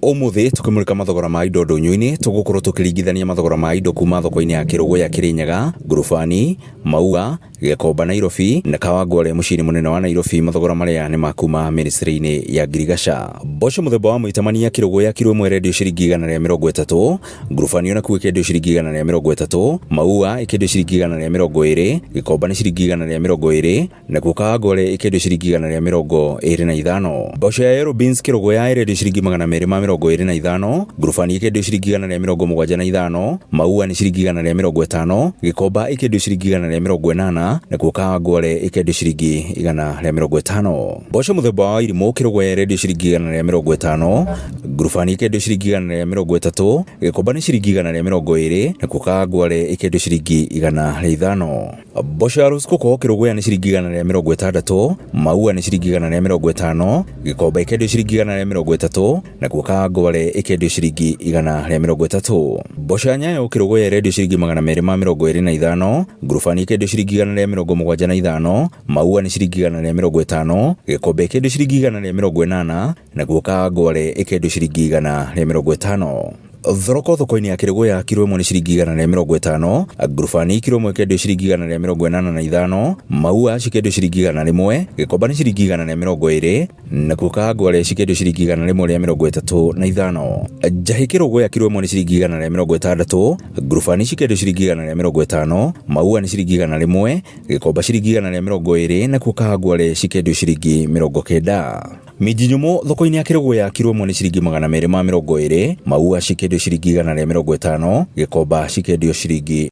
Ũmũthĩ tũkĩmũrĩka mathogora ma indo ndũnyũ-inĩ, tũgũkorwo tũkĩringithania mathogora ma indo kuma thoko-inĩ ya Kĩrũgũya Kĩrĩnyaga, Ngurubani, Maua, Gĩkomba Nairobi na Kawangware mũciĩ-inĩ mũnene wa Nairobi. Mathogora marĩa nĩ ma kuma ministry-inĩ ya Ngirigaca. Mboco mũthemba wa mũitamania Kĩrũgũya kiro ĩmwe ĩrendio ciringi 130, Ngurubani onakuo ĩkendio ciringi 130, Maua ĩkendio ciringi 120, Gĩkomba nĩ ciringi 120, nakuo Kawangware ĩkendio ciringi 125. Mboco ya yellow beans Kĩrũgũya ĩrendio ciringi 225, Ngurubani ĩkendio ciringi 175, Maua nĩ ciringi 150, Gĩkomba ĩkendio ciringi 180, nakuo Kawangware ĩkendio ciringi 150. Mboco mũthemba wa irimũ Kĩrũgũya ĩrendio ciringi 150, Ngurubani ĩkendio ciringi 130, Gĩkomba nĩ ciringi 120, nakuo Kawangware ĩkendio ciringi 105. Mboco ya Rosecoco Kĩrũgũya nĩ ciringi 160, Maua nĩ ciringi 150, Gĩkomba ĩkendio ciringi 130, nakuo Kawangware ĩkendio ciringi 130. Mboco ya Nyayo Kĩrũgũya ĩrendio ciringi 225, Ngurubani ĩkendio ciringi 175, Maua nĩ ciringi 150, Gĩkomba ĩkendio ciringi 180, nakuo Kawangware ĩkendio ciringi 150. Thoroko thoko-inĩ ya Kĩrũgũya kiro ĩmwe nĩ ciringi 150, Ngurubani kiro ĩmwe ĩkendio ciringi 185, Maua cikendio ciringi 100, Gĩkomba nĩ ciringi 120, nakuo Kawangware cikendio ciringi 135. Njahĩ Kĩrũgũya kiro ĩmwe nĩ ciringi 160, Ngurubani cikendio ciringi 150, Maua nĩ ciringi 100, Gĩkomba ciringi 120, nakuo Kawangware cikendio ciringi 90. Minji nyũmũ thoko-inĩ ya Kĩrũgũya kiro ĩmwe nĩ ciringi 220, Maua cikendio ciringi 150, Gĩkomba cikendio ciringi.